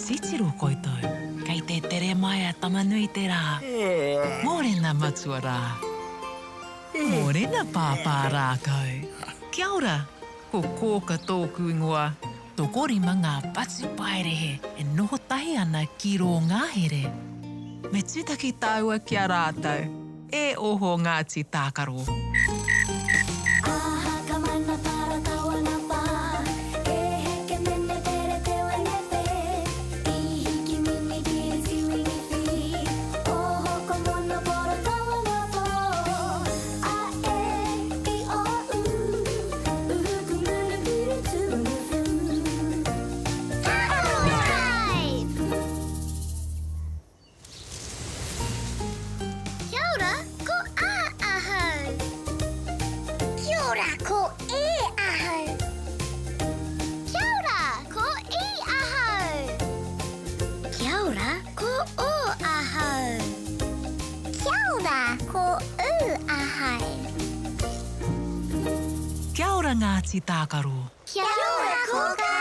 Titiro koutou, kei te tere mai a Tama-nui-te-rā. Mōrena matua rā. Mōrena pāpā rākau. Kia ora, ko Kōka tōku ingoa. Tokorima ngā patupaiarehe e noho tahi ana ki rō ngahere. Me tūtaki tāua ki a rātou. E oho Ngāti Tākaro. Kia ora, ko A ahau. Kia ora, ko E ahau. Kia ora, ko I ahau. Kia ora, ko O ahau. Kia ora, ko U ahau. Kia ora Ngāti Tākaro. Kia ora Kōkā.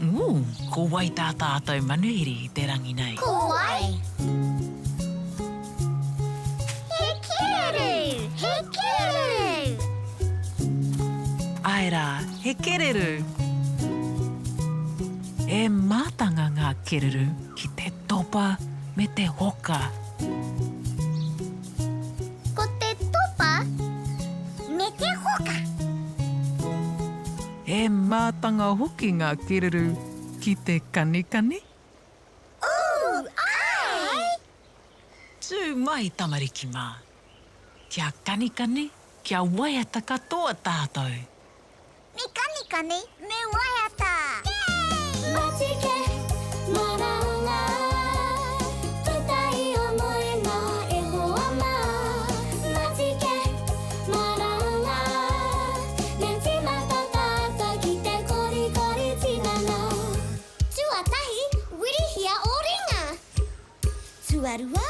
Ū, ko wai tā tātou manuhiri i te rangi nei? Ko wai? He kereru! He kereru! Āe rā, he kereru! E mātanga ngā kereru ki te topa me te hoka. Ko te topa me te hoka. He mātanga hoki ngā kereru ki te kanikani. Ooh, āe! Tū mai tamariki mā. Kia kanikani, kia waiata katoa tātou. Me kanikani, me waiata! Yay! Matike, maranga, puta i o moenga e hoa mā. Matike, maranga, me tīmata tātou ki te korikori tinana. Tuatahi, wirihia ō ringa. Tuarua,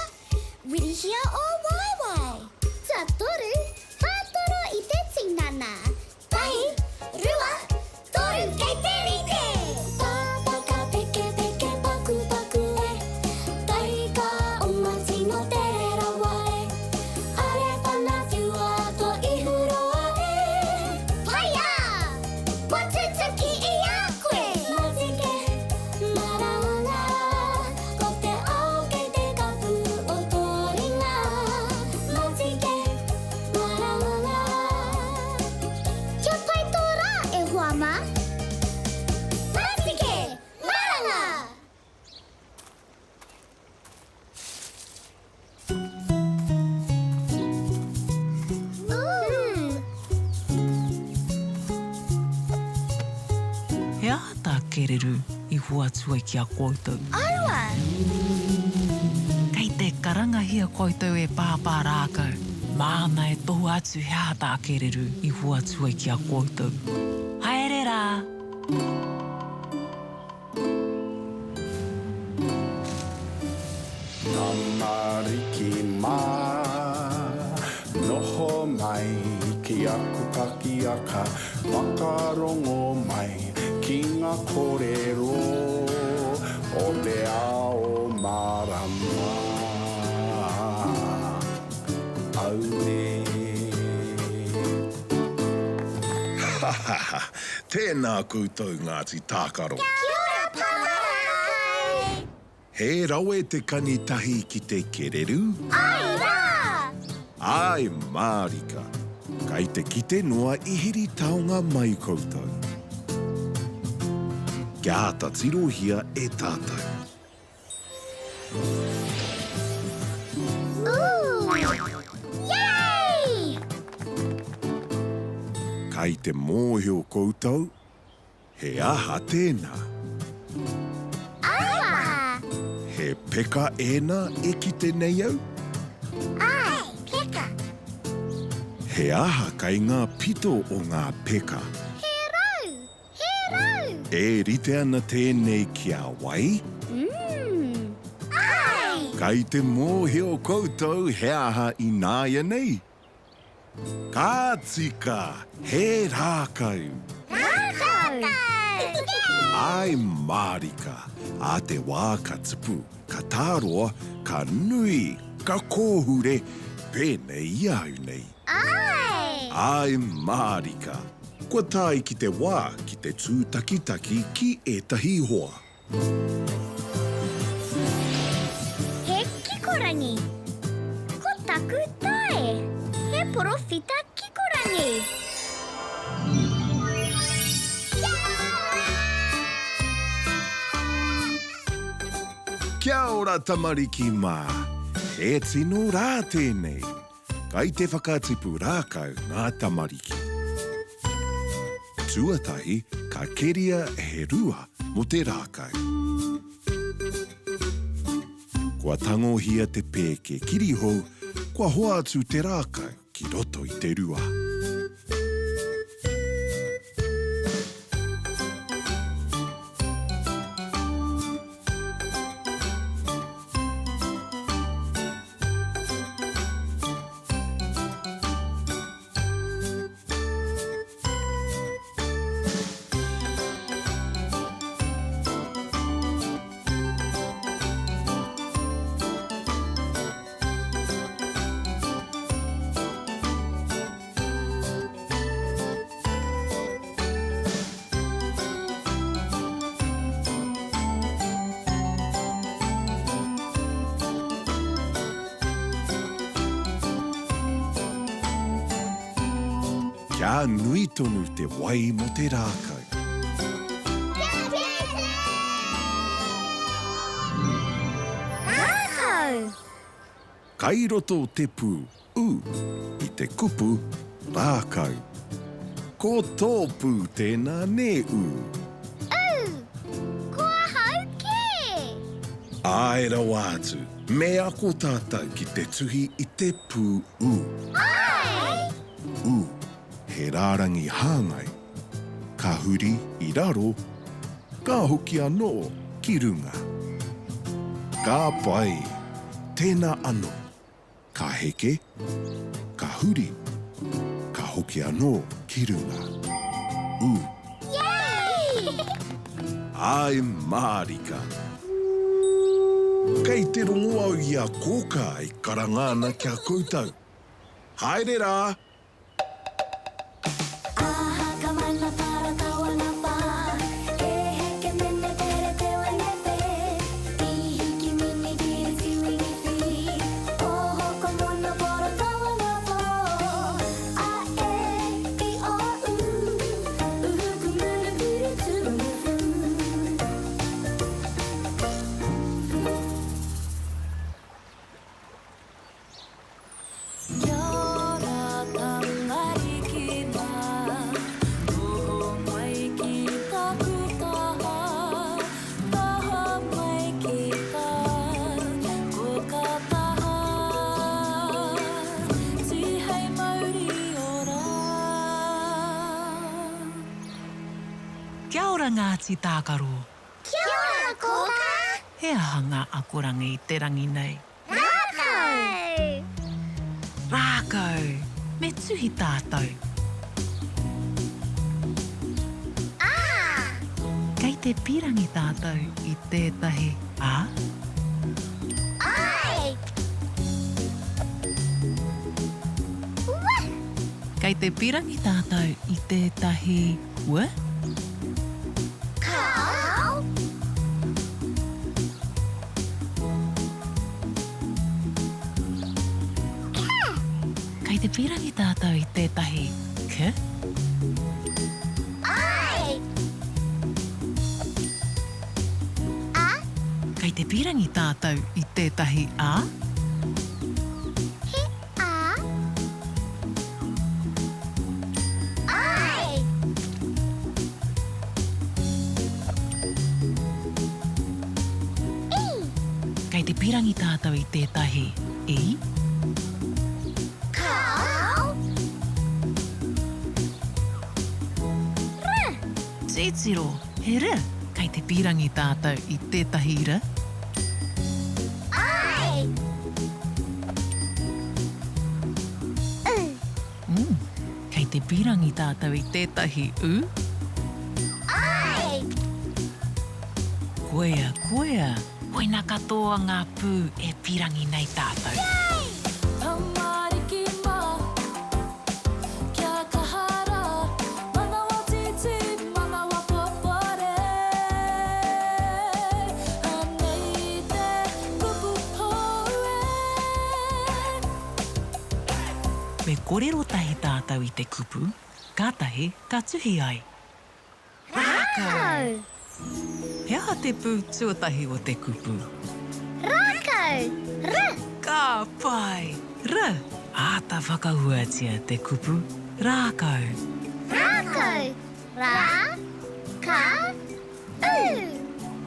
wirihia ō waewae. Tuatoru, whātoro i te tinana. Tahi, rua, toru, kei te rite! Pāpaka pekepeke pakupaku e, Taika oma tino tere rawa e, Are whana whiua to ihu roa e. Whaia! Kua tutuki i a koe! Matike, maranga, ko te ao kei te kapu o tō ringa. Matike, maranga. Kia pai tō rā, e hoa mā! Matike! Maranga! He aha tā Kereru i hoatu ai ki a koutou? Aua! Kei te karangahia koutou e Pāpā Rākau, māna e tohua atu he aha tā Kereru i hoatu ai ki a koutou. Haere rā! Tamariki mā, noho mai ki aku pakiaka, whakarongo mai ki ngā kōrero o te ao mārama. Aue. Ha ha ha! Tēnā koutou Ngāti Tākaro. Kia ora Pāpā! He rawe te kani tahi ki te kereru? Āe rā! Āe mārika. Kai te kite noa i heri taonga mai koutou. Kia āta tirohia e tātou. Kai te mōhio koutou he aha tēnā? Aua! He peka ēnā e kite nei au? Āe, peka. He aha kai ngā pito o ngā peka? He rau! He rau! E rite ana tēnei ki a wai? Umm. Āe! Kai te mōhio koutou he aha ināianei? Ka tika! He rākau! Rākau! Rākau! Āe mārika, ā te wā ka tupu, ka tāroa, ka nui, ka kōhure, pēnei i a au nei. Āe! Āe mārika, kua tae ki te wā ki te tūtakitaki ki ētahi hoa. He kikorangi. Ko taku tae. He porowhita kikorangi. Kia ora tamariki mā! He tino rā tēnei. Kai te whakatipu rākau ngā tamariki. Tuatahi ka keria he rua mo te rākau. Kua tangohia te pēke kirihou, kua hoatu te rākau ki roto i te rua. Kia nui tonu te wai mo te rākau. Rākau! Kai roto te pū ū i te kupu rākau. Ko tō pū tēnā nē ū? Ū! Ko ahau kē! Āe rawa atu, me ako tātou ki te tuhi i te pū ū. Āe! Ū, he rārangi hāngai. Ka huri i raro, ka hoki anō ki runga. Ka pai! Tēnā anō. Ka heke, ka huri, ka hoki anō ki runga. Ū. Yay! Āe mārika! Kei te rongo au i a Kōkā e karanga ana ki a koutou. Haere rā! Kia ora tamariki mā, noho mai ki taku taha, taha mai ki tā koka taha, tihei mauri ora. Kia ora Ngāti Tākaro. Kia ora Kōkā! He aha ngā akoranga i te rangi nei? Rākau! Rākau! Me tuhi tātou. Ā! Kei te pīrangi tātou i tētahi ā? Āe! Ua! Kei te pīrangi tātou i tētahi ua? Kāo! Ka! Kei te pīrangi tātou i tētahi k? Āe! A? Kei te pīrangi tātou i tētahi a? He a? Āe! I! Kei te pīrangi tātou i tētahi i? Kāo! R! Titiro, he r! Kei te pīrangi tātou i tētahi r? Āe! U! Mm. Kei te pīrangi tātou i tētahi u? Koia, koia! Koina katoa ngā pū e pīrangi nei tātou. Tamariki mā, kia kaha rā, manawa tītī, manawa popore. Anei te kupu hou e. Me kōrero tahi tātou i te kupu, kātahi ka tuhi ai. Rākau. He aha te pū tuatahi o te kupu? Rākau. R. Ka pai! R. Āta whakahuatia te kupu rākau. Rākau. Rā. Ka. U.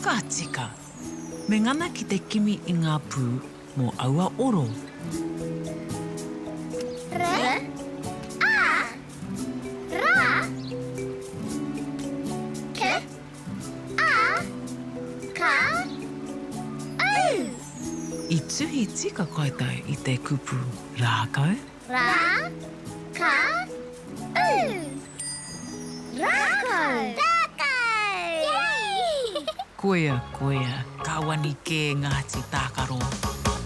Ka tika. Me ngana ki te kimi i ngā pū mō aua oro. R. A. Ra. K. A. Ka. U. I tuhi tika koutou i te kupu rākau? Ra. Ka. U. Rākau. Rākau! Yay! Koia, koia, ka wani kē Ngāti Tākaro.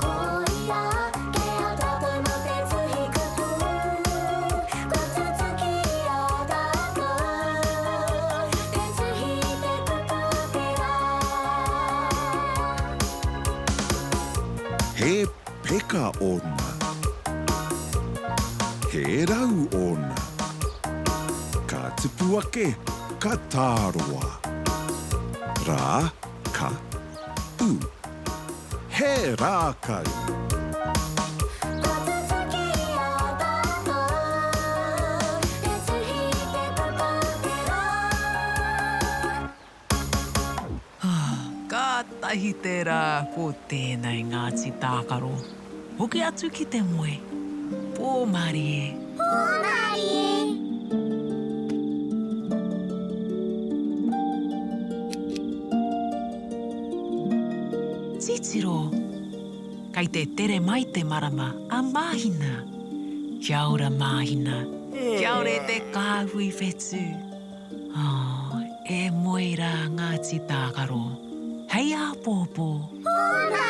Koia ke a tātou mō te tuhi kupu, kua tutuki i a tātou, te tuhi i te kupu o te rā. He peka ōna. He rau ōna. Ka tupu ake, ka tāroa. Rā, ka, u. He rākau! Kua tutuki i a tātou, te tuhi i te puka o te rā. Kātahi te rā ko tēnei Ngāti Tākaro. Hoki atu ki te moe. Pō mārie. Pō mārie. Titiro! Kei te tere mai te marama a Māhina. Kia ora Māhina. Kia ora e te kāhui whetū. Oh, e moe rā Ngāti Tākaro. Hei āpōpō. Pō mārie!